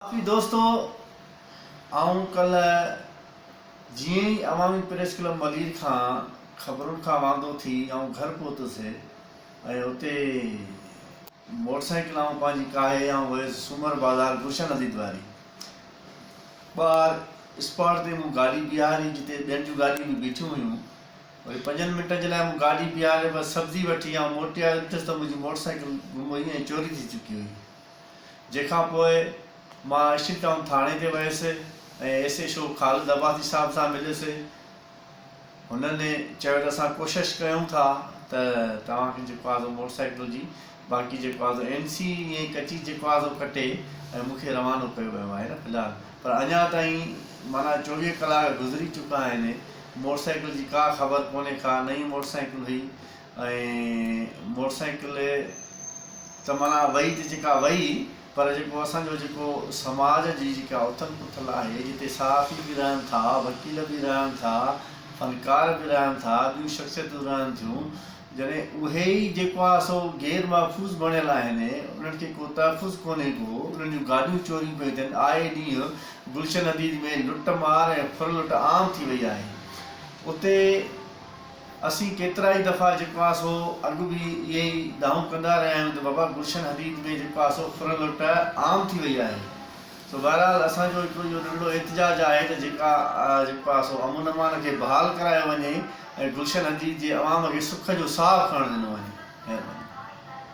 باقي دوستو آئون ڪلهه جيئن ئي عوامي پريس ڪلب ملير کان خبرن کان واندو ٿي آئون گهر پهتس ۽ اتي موٽر سائيڪل آئون پنهنجي ڪاهي آئون ويس سومر بازار گلشن حديد واري ٻاهر اسپاٽ تي مون گاڏي بيهاري جتي ٻين جون گاڏيون به بيٺيون هيون وري پنجن منٽن جي لاء مون گاڏي بيهاري بس سبزي وٺي آئون موٽي آيس ڏٺس ته منهنجي موٽر سائيڪل گم هئي ۽ چوري ٿي چڪي هئي. جنهن کان پوء مان اسٽيل ٽائون ٿاڻي تي ويس ۽ S H O Khalid Abbasi صاحب سان مليس. هنن چيو ته اسان ڪوشش ڪيون ٿا ته توهان کي جيڪو آهي سو موٽر سائيڪل جي باقي جيڪو آهي سو اين سي ائين ڪچي جيڪو آهي سو ڪٽي ۽ مون کي روانو ڪيو ويو آهي نه في الحال پر اڃا تائين معنيٰ 24 ڪلاڪ گذري چڪا آهن موٽر سائيڪل جي ڪا خبر ڪونهي ڪا نئين موٽر سائيڪل هئي ۽ موٽر سائيڪل ته معنيٰ وئي ته جيڪا وئي پر جيڪو اسان جو جيڪو سماج جي جيڪا اٿل پٿل آهي جتي صحافي به رهن ٿا، وڪيل به رهن ٿا، فنڪار به رهن ٿا، ٻيون شخصيتون رهن ٿيون جڏهن اهي ئي جيڪو آهي سو غير محفوظ بڻيل آهن انهن کي ڪو تحفظ ڪونهي ڪو انهن جون گاڏيون چوريون پيون ٿين آئي ڏينهن گلشن حديد ۾ لٽ مار ۽ ڦر لٽ عام ٿي وئي آهي اتي اسين ڪيترائي دفعا جيڪو آهي سو اڳ به اهي ئي دانهون ڪندا رهيا آهيون ته بابا گلشن حديد ۾ جيڪو آهي سو ڦر لٽ عام ٿي وئي آهي سو بهرحال اسان جو هڪڙو اهو ننڍڙو احتجاج آهي ته جيڪا جيڪو آهي سو امن امان کي بحال ڪرايو وڃي ۽ گلشن حديد جي عوام کي سک جو ساهه کڻڻ ڏنو وڃي. مهرباني.